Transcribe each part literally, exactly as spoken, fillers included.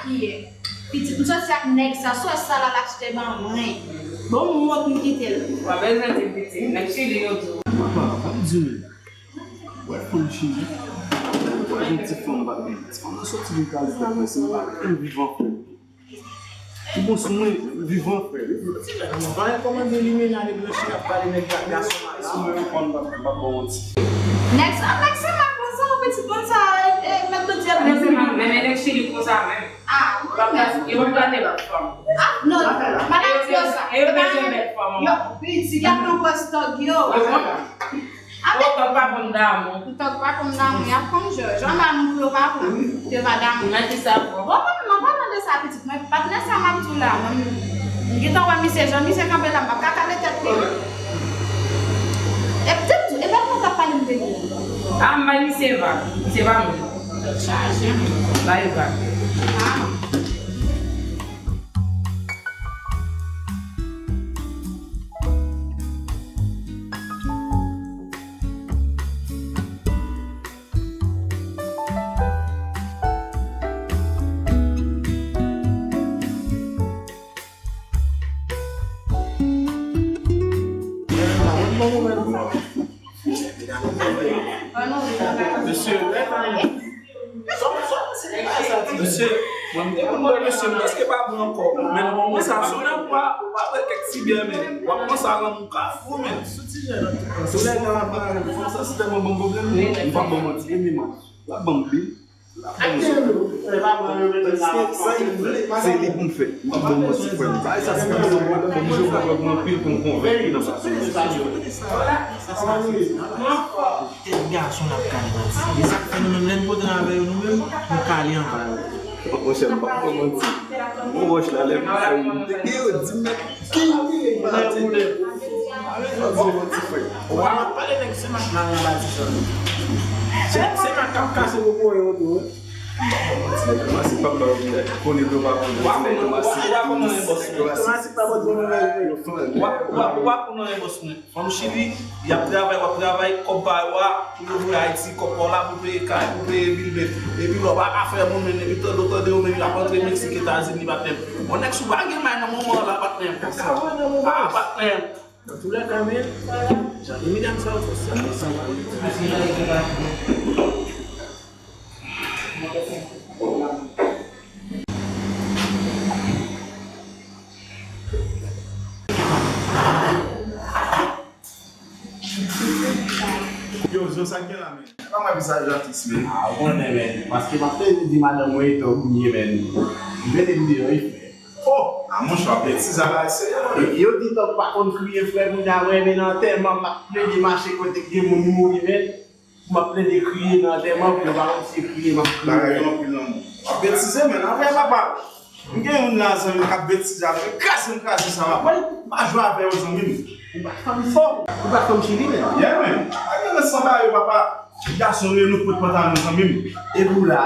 Yè. Pitit m soti ak nèg sa, sòs sa l al achte ban mwen. Bon, m wont m kite l. Pa bezwen di pitit, nèg Chili yo di w. Papa, pa di men. Wè fanm Chili. Wè gen ti fanm pa gen. Ti fanm nan soti vin kal fè mwen, se m pa menm vivan frè. Li bon sou mwen, vivan frè. Ti jèn, mwen pa wè kòman gen limena nèg nan Chili ap pale nèg gason la. Sou mwen, m konn pa, pa bon ti. Nèg sa, nèg se mal konsa, ou pitit konsa, e, e, mèt tout di ap. Nèg se mal, men, men nèg Chili konsa menm. Ah, wi, men. Yo pa gade lòt fanm. Ah, non, madanm yo sa. E yo bezwen bèl fanm. Yo, pitit, y ap pran pòz tòg yo. Yo pran. Amen. Tòg pa konn damou. Tòg pa konn damou, y ap konn jòj. Anba nou pou yo pa pran. Yo pa damou. Mwen ki sa bon. Bon, mwen, mwen pa tande sa, pitit. Mwen, patnè sa m ap di w la, mwen, m gentan wè misye, jan misye kanpe la, m ap kakale tèt li. E, di m di w, e pa mwen k ap pale m de li. Ah, m bay misye vag. Misye pa moun. Chaje. Bay vag. Ah. Mesye, mesye, mwen m te konn wè mesye, m prèske pa bwè ankò. Men nan moman sa, si w nan bwè, w ap bwè kèk ti byè, men w ap pran sa lanmou ka fou, men. Sou ti jèn an tou. Sou nèg la, m ap pale, fanm sa, se tèlman ban m pwoblèm, li, m p ap ban w manti, li menm, l ap ban m bil. Paske sa li vle, se li pou m fè. M ap ban w manti, frè m. Bagay sa, se yon pwoblèm, m oblije wè pwoblèm anpil pou m konvenk li nan sa. Tèt gason n ap kale manti. E sa k fè nou menm, lè n pote n avè yo, nou menm, nou kale anba yo. Monchè, m p ap fè manti. Bon, wòch la, lè m fè, m te gen yo di m, men ki yo ki lè m pa di. Alè, yo di m, ti frè. Ou pa pale nèg se mak la anba ti jan. Se, se mak k ap kase popo yo tou, wi. Ti nèg Tomas, se pa m ba yo konnen tou pa konnen. Ti nèg Tomas, se Tomas, se pa bon, bon, bon, bon, bon, bon. Ou pa, ou pa, ou pa konnen bòs mwen. Fanm Chili, y ap travay, w ap travay, kòb pa yo a, pou yo voye Ayiti, kòb pa w la pou peye kay, pou peye bil, men. Epi lè w pa ka fè moun, men epi tande w tande yo, men y ap antre Meksik, Etazini, patnè m. Bon, nèg si w pa gen may nan moman an la, patnè m. Ah, patnè m. Dans tous les cas, men, jan de medam sa yo fè sa, sa yo Yo, Zo, sa k gen la, men? Pa mwen vizaj atis, men. Ah, ou konnen, men. Paske m ap plede di madanm mwen, etan ou ye, men. M plede m deyò, wi, frè. Oh! Ah, monchè, w ap betize a la, serye, mwen. Yo di tòg pa konn kriye, frè, kounye a, mwen, men nan antèman, m ap plede mache kote k gen moun mouri, men. M ap plede kriye nan antèman, pou yo pa wè m se kriye m ap kriye. Bagay yo anpil lanmou. W ap betize, men, avè papa. M gen youn la, zanmi, k ap betize avè m. Kraze m kraze sa, papa. M pa jwe avè yo, zanmi m. Ou pa fanm isit? Ou pa fanm Chili, men? Yeah, men. Pa gen res anba yo, papa. Gason yo, nou pot pantalon, zanmi m. Epi w la.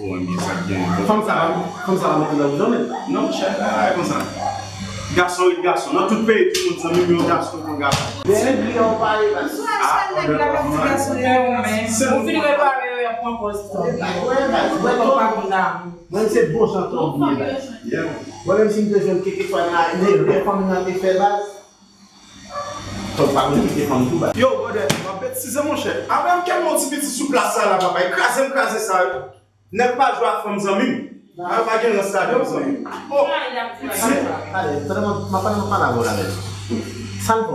Ou renmen sa k gen. Fanm sa pa, fanm sa pa monte nan wout non, men. Non, monchè, pa bagay konsa. Gason ret gason. Nan tout peyi di mond, zanmi m, yon gason pou yon gason. Men nèg li an pale, baz. Sou a sèl nèg la, pa ti gason yo. Ou fin repare yo, y ap pran pòz tòg. Wè, baz, wè, tòg pa konn damou. Mwen, se bon jan tòg li ye, baz. Mwen, menm si m te jwenn kèlkeswa nan lè fanm nan te fè, baz, tòg pa konn kite fanm tou, baz. Yo, brother, w ap betize, monchè. Avè m, kè m yon ti piti sou plas sa la, papa. E kraze m kraze sa, yo. Nèg pa jwe ak fanm, zanmi m. Bagay pa gen rans ladan, zanmi m. Oh, se. Ale, pandan m ap, pandan m ap pale avè w la, men. Sa l fè w?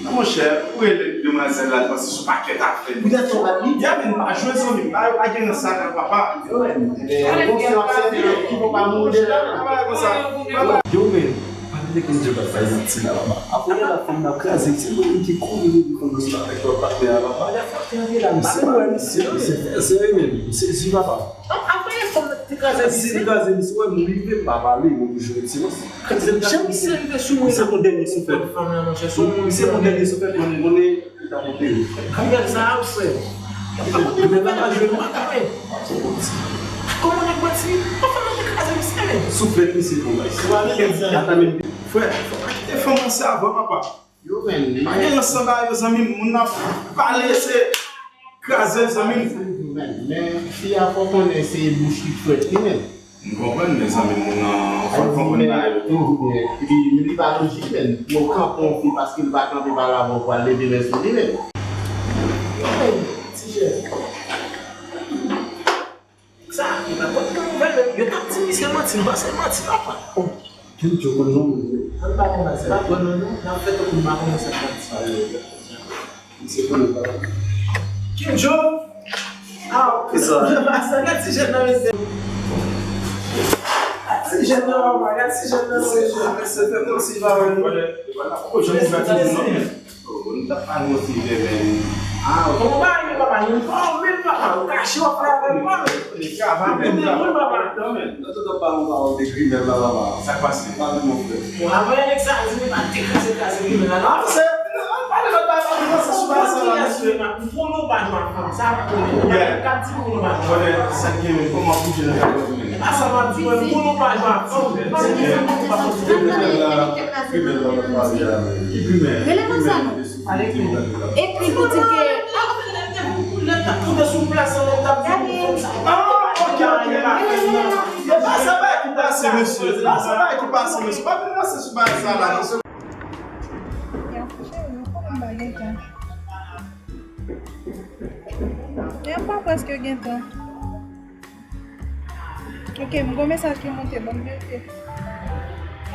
Non, monchè, ou rele demwazèl la, l panse se yon pakèt afè. Poutèt sa w bat li? Ya, men, pa jwe, zanmi m. Bagay pa gen rans ladan, papa. Yo, men, bon, se w ap sèvi, ki bon pa mouri deja. Bagay konsa. Yo, men, pa vin te konn di bagay sa, papa. Apre la fanm nan kraze, se mwen ki kouri depi fanm nan avèk lòt patnè a, papa. Misye, misye, misye, serye, men, misye, si papa. Apre fanm nan te kraze misye. Misye kraze misye, wè, m rive, m pa pale, mwen toujou ret silans. Jan misye rive sou mwen. Misye pran dènye souflèt. Fanm nan, monchè, se yon moun. Misye pran dènye souflèt, mwen, mwen, li ta monte. Gade sa, frè. Nèg la pa jwe, m pa konnen. Kòman nèg manti? Fanm nan te kraze misye, men. Souflèt misye pran, guys. Ata menm. Frè, fò pa kite fanm nan se avan, papa. Yo, men, pa gen rans anba yo, zanmi m. Moun ap pale, se kraze, zanmi m. Men, men, fi a fò konnen se bouch li k frèt li, men. M konprann, mezanmi, moun nan fò l konprann bagay yo tou. Epi, li pa lojik, menm. Pou w kanpe yon fi paske li pa kanpe pa la, pou w al leve men sou li, menm. Hey, ti jèn. Sa, li pa konn pran nouvèl, menm. Yo t ap di misye manti, m panse l manti, papa. Oh, Kenjo konn non, mwen. Ann pa konn sa, se pa konn non, non. N ap fè tankou n pa konnen sa k ap di. Misye konnen papa. Kenjo? Ah, ok. Sa, sa, gad ti jèn nan, mesye. Gad ti jèn nan, papa, gad ti jèn nan, mesye. Mesye, fè kòmsi pa wè nou. Mesye, mesye. Oh, nou t ap pale yon ti vèvèl. Ah, ok. Kòman w pa renmen papa? Nou pa renmen papa. Ou kache w ap fè avè l, papa. Li travay menm, travay. Nan tout ap pale yon pawòl de grimèl la, papa. Sa k pase? Pale, mon frè. Bon, avan nèg sa di li pa te kraze, kraze grimèl la, non? Se, pale lòt bagay, pale lòt bagay, se sou bagay sa la, mesye. Pwonobajon ak fanm, sa ap konnen. Yeah. K ap di pwonobajon. Konnen sa k gen menm, kòman pou jwenn nan kay menm. E pa sa m ap di, mwen, pwonobajon ak fanm. Grimèl la, grimèl la, pale a. Ki grimèl? Rele manzè non. Pale pou li. Ekri pou di ke, ah, tonbe sou plas an, lè t ap di pou fanm sa. Ah, ok, ok. E pa sa bagay ki pase, mesye. E pa sa bagay ki pase, mesye. Pa vin ranse sou bagay sa la, mesye. Ya, cheri, ou konnen m pa gen tan. Ya, m pa prèske gen tan. Ok, m gon mesaj ki monte, ban m verifye.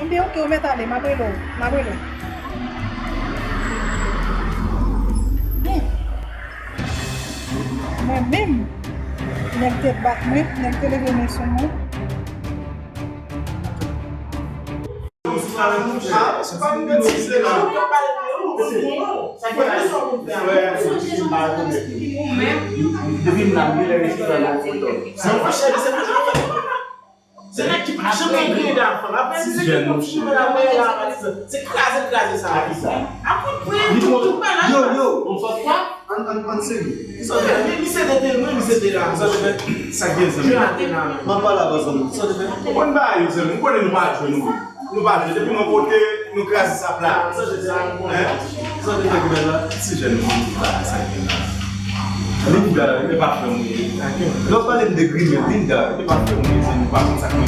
Anben, ok, ou mèt ale, m ap rele w, m ap rele w. Hmm. Mwen menm, nèg te bat mwen, nèg te leve men sou mwen. Ah, se pa yon betiz, la. Sa ki pase? Ou menm, depi m la, m genlè resi pran nan foto. Non, monchè, se pa sa. Se nèg ki pa janm gen griyen de fanm. Apre, se ki pwòp chimen la, mwen la, se kraze, kraze sa. A ki sa? A kout pwen, tout, tout bagay. Yo, yo, on sòt kwa? Ann, ann, ann serye. Kisa w te fè? Misye te, te, wi, misye te la. Kisa w te fè? Sa k gen, zanmi? M ap pale avè w, zanmi. Kisa w te fè? Ou konn bagay yo, zanmi. M konnen nou pa jwe, nou. Nou pa jwe. Depi nou pote, nou kraze sa pla. Kisa w te fè? Hein? Kisa w te fè, granmè la? Ti jèn, nou konn tout bagay sa k gen la. Linda, e pa frè m li ye. Lè w pale m de grimèl, Linda, e pa frè m li ye, zanmi. Ou pa konn sa k gen.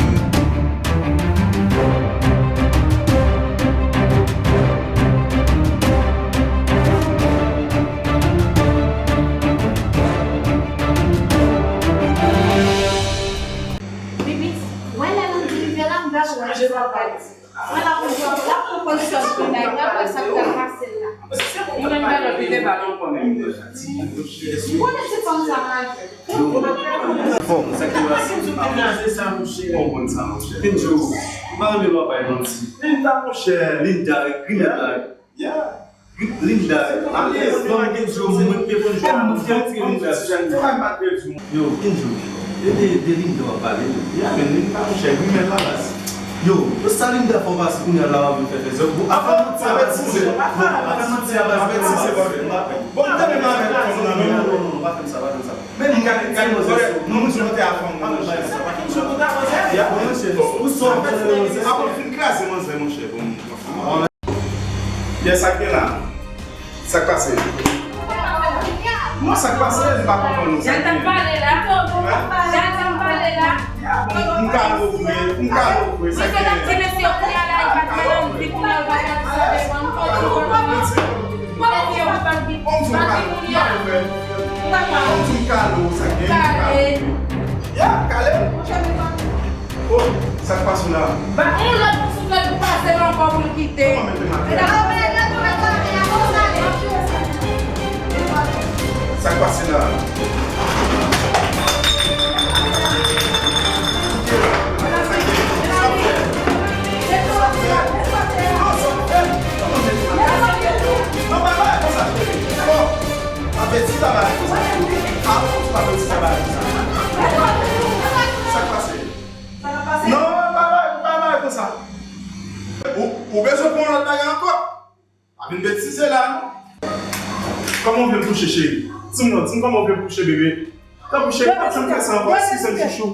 Bibi, wè lè Landy rive la, m pral wè. Mwen la pou jwe, la pou konn sòt grenn la, m pral wè sa k pral pase l la. Ou menm, gade, li te ba l ankò menm. M konnen ti fanm sa mal fè. Bon, sa ki pase? Bon, bon, sa, monchè. Kenjo, m pa renmen lè w ap bay manti. Linda, monchè. Linda, grimèl la. Yeah. Linda, alèz, ban m gen jou, mwen te konn jwe avèk Linda. Yo, Kenjo, e de, de Linda w ap pale, wi. Ya, men Linda, monchè, grimèl la, baz. Yo, yo, sa Linda fè w pase kounye a la, w ap vin fè fè zòt. Bon, afè manti a, baz. Bon, afè manti a, baz. Bon, m te menm avèk fanm nan, non, non, non, non, pa fè m sa, pa fè m sa. Men m gade, gade, non, non, non, te a fanm nan, monchè. Ya, monchè, ou sòt, apre w fin kraze manzè, monchè, bon. Yes, sa k gen la? Sa k pase? Mwen, sa k pase, m pa konprann nou, sa k gen? Jan t ap pale la. Jan t ap pale la. M ka louvri, m ka louvri, sa k gen? Mesye, ti mesye, kounye a la, li pa t ka di, kounye a, li pa t ka di sa devan m, fò di w konprann. Mesye, yo pa t di, pa di kounye a. Bon, m ka louvri. Bon, m ka louvri, sa k gen? M ka louvri. Ya, kale. Oh, sa k pase la? Ba, yon lòt moun souflèt pou pase l ankò pou l kite. Kòman mete maten? Sa k pase la? Non, pa pale konsa, cheri. Bon, pa pèdi sa bagay konsa. Sa k pase? Sa k ap pase? Non, pa bay, pa bay konsa. Ou, ou bezwen pran yon lòt bagay ankò? Pa vin betize la, non. Kòman w vle m kouche, cheri? Di m non, di m kòman w vle m kouche, bebe. Tanpri, cheri, pa janm fè sa ankò, eskize m, chouchou.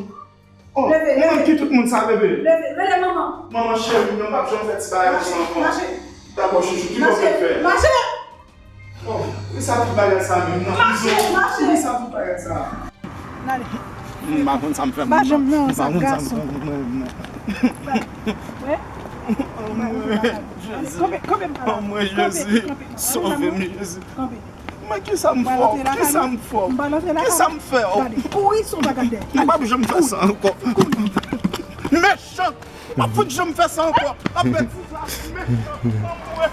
Oh, mwen menm ki tout moun sa, bebe. Leve, rele manman. Manman cheri, non, pa janm fè ti bagay konsa ankò. Dakò, chouchou, ki bò w vle m fè? Mache. Oh, kisa tout bagay sa menm nan prizon? Mache, mache. Kisa tout bagay sa? N ale. M pa konn sa m fè. M pa janm nan sa gason. Wè. Kanpe, kanpe, m pa la. Anmwe, Jezi, sove m, Jezi. Kanpe. Men kisa m fè w? Kisa m fè w? Kisa m fè w? Gade, kouri sou bagay dèyè. M p ap janm fè sa ankò. Mechan! M p ap fout janm fè sa ankò. Apèti sa, mechan, anmwe.